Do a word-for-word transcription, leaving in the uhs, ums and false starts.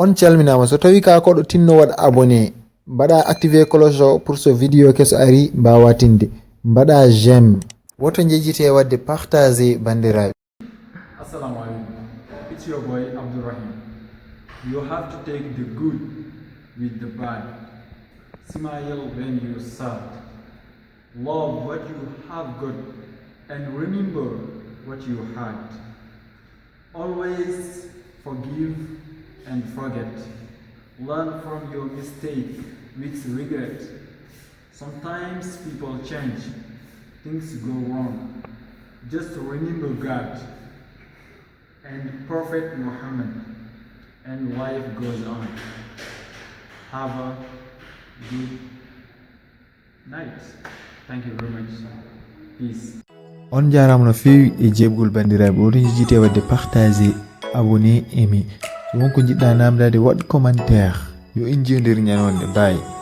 On calminaama. So tawi ka koɗo tinno waɗ abonné, mbaɗa activé cloche o pour so vidéo keso ari mbawa tinde. Mbaɗa j'aime. Woto njejjite waɗde partagé, bandiraɓe. Assalamu alaikum. It's your boy Abdurrahim. You have to take the good with the bad. Smile when you sad. Love what you have got and remember what you had. Always forgive and forget. Learn from your mistake with regret. Sometimes people change, things go wrong. Just remember God and Prophet Muhammad, and life goes on. Have a good night. Thank you very much. Peace. On jarama no feewi e jeebgol bandiraɓe. Woto njejjite waɗde partagé, abonné, aimé. So wonko jiɗɗa namdade waɗ commentaire. Yo en jewdir ñande. Bye.